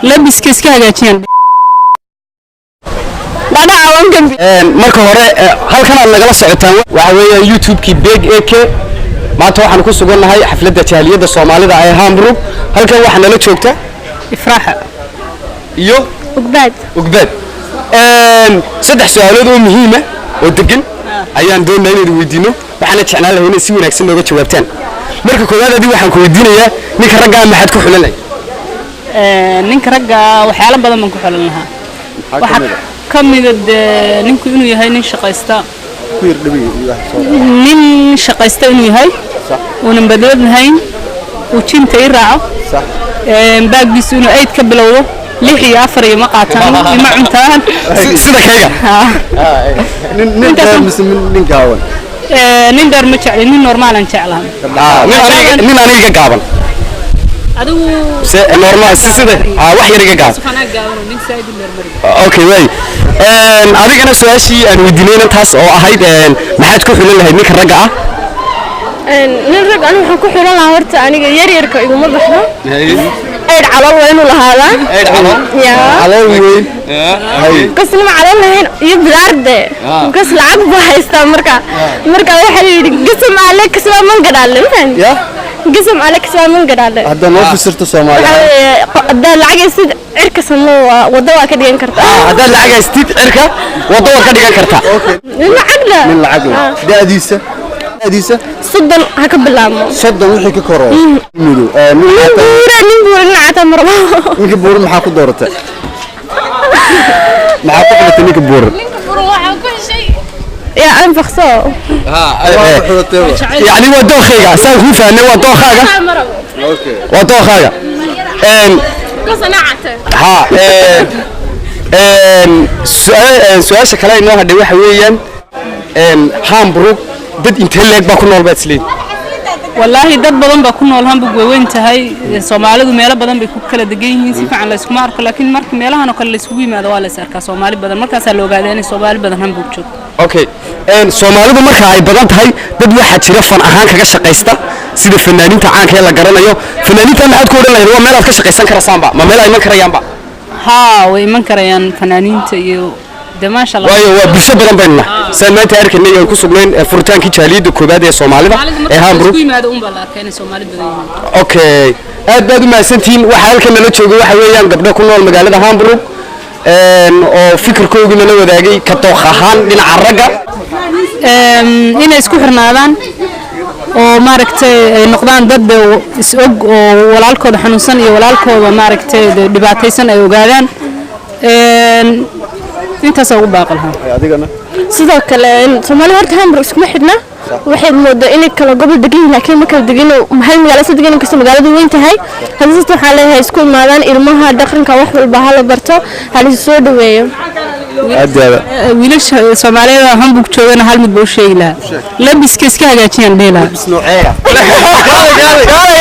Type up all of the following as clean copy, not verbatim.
Labiska iska hagaajiyaan. Dhadhaca waan gambi. Marka hore, halkan aad nagala socotaan waxa weeyaan YouTube-kii Beg AK. Maanta waxaan ku sugannahay xafladda jaaliyadda Soomaalida ee Hamburg. Halkan waxaa nala joogta Ifraaxa. Iyo Ugbaad. Ugbaad. Saddex su-aalood oo muhiima oo degan ayaan doonaa inaynu weydiino, waxaana jeclaan lahay inay si wanaagsan nooga jawaabtaan. Marka koowaad, adiga waxaan ku weydiinayaa, ninka raggaa maxaad ku xulan lahay? Ninka ragga waxyaalo badan baan ku xulan lahaa. Waxaa ka mida dee ninku inuu yahay nin shaqaysta, nin shaqaysta inuu yahay, uunan badwad lahayn, uu gym-ta ii raaco, baaggiisu inuu 8 ka bilowdo, 6 iyo 4 iyo ma qaataan, ima cuntaan. Sida kayga. Nin dheer mise nin gaaban? Nin dheer ma jecli, nin normaalan jeclaha. Nin aniga iga gaaban. Adigu? Se normal si sida wax yar iga gaaban. Anaa gaaban, nin saaid u dheer mari. Okay, way adigana su-aashii aan weydiinayna taas oo ahayd, maxaad ku xulan lahayd ninka ragga ah? Nin rag aniga waxaan ku xiran lahaa, horta aniga yaryarka iguma baxdo. Eydh calool waa inuu lahaadaa. Ya. Calool weyn. Bas nima calool lahayn iyo bidaarde, bas lacag buu haystaa. Marka waxaa la yidhi gasam ale kasbaa man gadhaale, ma fahanti? Ya. Gasam ale kasbaa man gadhaale. Hadda noo fasirto Soomaali. Waxaa weeye, haddaad lacag haysid, cirka samo waa waddo waa ka dhigan kartaa. Haddaad lacag haystid, cirka waddo waad ka dhigan kartaa. Nin lacag la Nin lacag leh, da'diisa? 30 ha ka bilaabmo. 30 wixii ka koro midow nin Nin buura, nin buura, nin cata marbo. Ninka buuran maxaa ku dooratay? Maxaa ku xulatay ninka buuran? Yaa anfaqso. Waa ku xulatay. Yani waa dookayga, saan kuu fahnay, waa dookaaga, waa dookaaga. Ha, su-aasha kale inoo hadhay waxa weeyaan, Hamburg dad intee leeg baa ku nool baad isleeyihin? Wallaahi dad badan baa ku nool Hamburg, way weyn tahay. Soomaalidu meelo badan bay ku kala degan yihiin, si fiican layskuma arko, laakiin marka meelahan oo kale layskugu yimaado waa lays arkaa Soomaali badan. Markaasaa la ogaadaa inay Soomaali badan Hamburg joogto. Okay, Soomaalidu marka ay badan tahay, dad waxaa jira fan ahaan kaga shaqaysta, sida fanaaniinta caanka ee la garanayo. Fanaaniinta maxaad ku odhan lahayd? Waa meel aad ka shaqaysan karasaanba, ma meel ay iman karayaanba? Haa, way iman karayaan fanaaniinta iyo de maasha Allah. Waayo waa bulsho badan baynu nahay, saan maanta arkaynay aan ku sugnayn furitaankii jaaliyadda koobaad ee Soomaalida Soomaalidu ee marka Hamburg. laysku yimaado unbaa la arkaa inay Soomaali badan yihiin. Okay, aad baad u mahadsantihiin. Waxaa halkan nala jooga waxa weeyaan gabdho ku nool magaalada Hamburg oo fikirkoogii nala wadaagay ka dooq ahaan dhinaca ragga. Inay isku xirnaadaan oo maaragtay ay noqdaan dad de is og oo walaalkooda xanuunsan iyo walaalkooda maaragtay de dhibaataysan ay ogaadaan. Intaasaa ugu baaqi lahaa. Adigana? Sidoo kale, Soomaali horta Hamburg iskuma xidhna. Waxay moodaa inay kala gobol degan yihiin, laakiin ma kala degin, hal magaalo isla degan, inkastoo magaaladu weyn tahay. Haddii waxaa leeyahay isku imaadaan, ilmaha dhaqanka wax walba hala barto, hala soo dhaweeyo. Aad iyo aad. Wiilasha Soomaaliyeed oo Hamburg joogana hal mid baa u sheegi lahaa: labiska iska hagaajiyaan dhihi lahaa. Nooceeya? Gaale,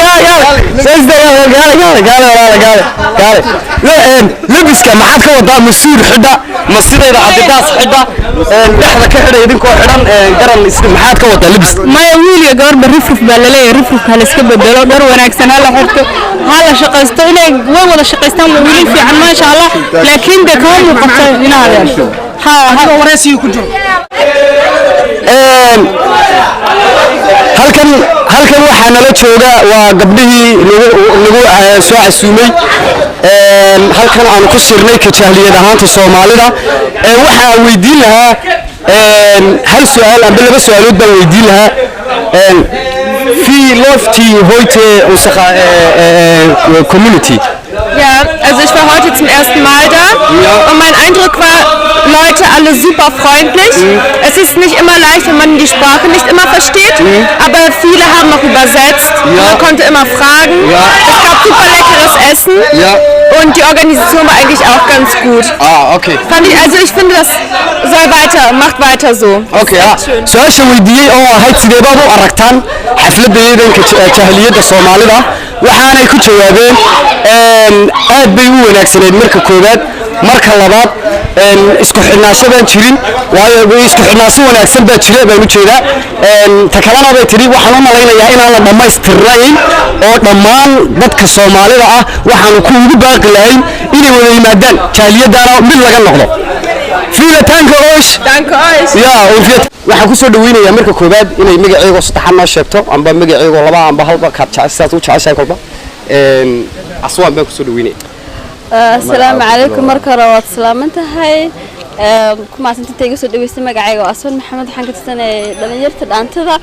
gaale, gaale, gaale, gaale. Labiska maxaad ka wadaa? Ma suud xidha, ma sidayda Adidas xidha, dhexda ka xidha idinkoo xidhan garan maxaad ka wadaa labis? Maya, wiil iyo gabarba rifrif baa laleeyahay. Rifrifka hala iska bedelo, dhar wanaagsan hala xirto, hala shaqaysto. Inay way wada shaqaystaan, waa wiilal fiican, maasha Allah, laakiin dee kama muuqato inaadeen ha ha. Halkan waxaa nala jooga waa gabdhihii nagu soo casuumay. Halkan aanu ku sirnay ka jahliyad ahaanta Soomaalida. Waxaan weydiin lahaa hal su-aal amba laba su-aalood baan weydiin lahaa. Wie läuft die heute unsere Community? Ja, also ich war heute zum ersten Mal da und mein Eindruck war, Leute alle super freundlich. Es ist nicht immer leicht, wenn man die Sprache nicht immer versteht, aber viele haben auch übersetzt. Man konnte immer fragen. Es gab super leckeres Essen und die Organisation war eigentlich auch ganz gut. Ah, okay. Fand ich, also ich finde, das soll weiter, macht weiter so. Okay, ah. Su-aasha weydiiyey oo ahayd sidee baad u aragtaan xafladda ciidanka jahliyadda Soomaalida, waxaanay ku jawaabeen aad bay u wanaagsaneyd marka koowaad. Marka labaad, isku xidhnaansho baan jirin, waayo isku xidhnaansho wanaagsan baa jira baan u jeedaa. Ta kalena, bay tidhi, waxaan u malaynayaa inaan la dhammaystirnayn oo dhammaan dadka Soomaalida ah waxaanu ku ugu baaqi lahayn inay wada yimaadaan, jaaliyadana mid laga noqdo. Vielen Dank euch. Danke euch. Ja, und wir waxaan ku soo dhaweynayaa marka koowaad inay magaceego saddexaad noo sheegto, amba magaceego laba amba halba kaad jecel, sidaad u jeceshahay kolba. Aswaan baan ku soo dhaweynaya. Asalaamu calaykum. Marka hore waad salaaman tahay, ku mahadsantinta iga soo dhaweystay. Magacayga waa Aswan Maxamed, waxaan ka tirsanay dhalinyarta dhaantada.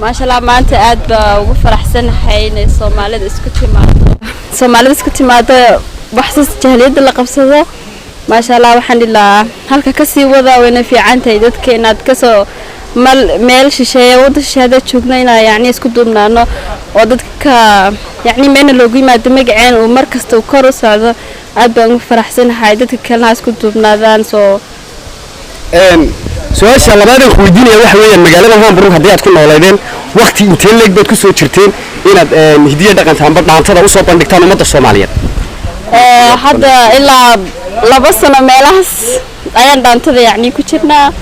Maasha Allah, maanta aad baa ugu faraxsanahay inay Soomaalida isku timaado, waxsas jahliyadda la qabsado. Maasha Allah, waxaan dhihi lahaa halka kasii wada, wayna fiican tahay dadka inaad kasoo mal meel shisheeye, wadda shisheeye haddaad joogno, inaa yacni isku duubnaano oo dadka yacni meelna loogu yimaado, magaceen uu mar kasta uu kor u socdo. Aad baan ugu faraxsanahay, dadka kalena ha isku duubnaadaan soo. Su-aasha labaad aan ku weydiinaya waxa weeyaan, magaalada Hamburg haddii aad ku nooleydeen, waqti intee leeg baad ku soo jirteen inaad hidiya dhaqanka amba dhaantada usoo bandhigtaan ummadda Soomaaliyeed? Hadda ilaa 2 sano meelahaas ayaan dhaantada yacni ku jirnaa.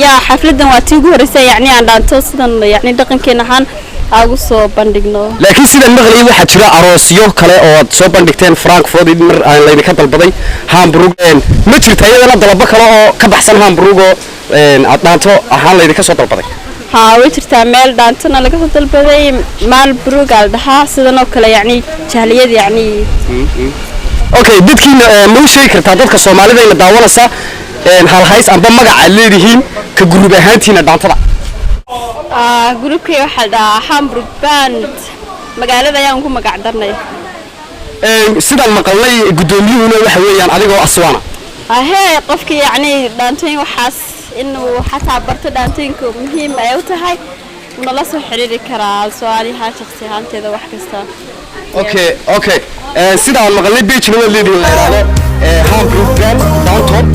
Yaa xafladan waa tii ugu horreysay yacni aan dhaanto sidan yacni dhaqankeena ahaan aan ugu soo bandhigno. Laakiin sidaan maqlayay, waxaa jira aroosyo kale oo aad soo bandhigteen, Frankfurt mar aan laydinka dalbaday, Hamburg. Ma jirta iyadana dalabo kale oo ka baxsan Hamburg oo aad dhaanto ahaan laydinka soo dalbaday? Haa, way jirtaa meel dhaantona laga soo dalbaday, Maalbrug aa la dhahaa, sidan oo kale yacni jahliyad yacni. Okay, dadkiina ma u sheegi kartaa dadka Soomaalida ina daawanaysa halhays amba magac aad leedihiin ka group ahaantiina dhaantada? Groupkay waxaa la dhahaa Hamburg Band, magaalada ayaan ugu magac darnay. Sidaan maqalnay, guddoomiyuhuna waxa weeyaan adigoo Aswaana. Ahee, qofkii yacni dhaantooyin waxaas inuu xataa barto dhaantooyinka muhiim ay u tahay, nala soo xiriiri karaa su-aaliha shakhsi ahaanteeda, wax kasta. Okay, sidaan maqalnay, page-na waad leedihiin la yidhaahdo Hamburg Band Downtown.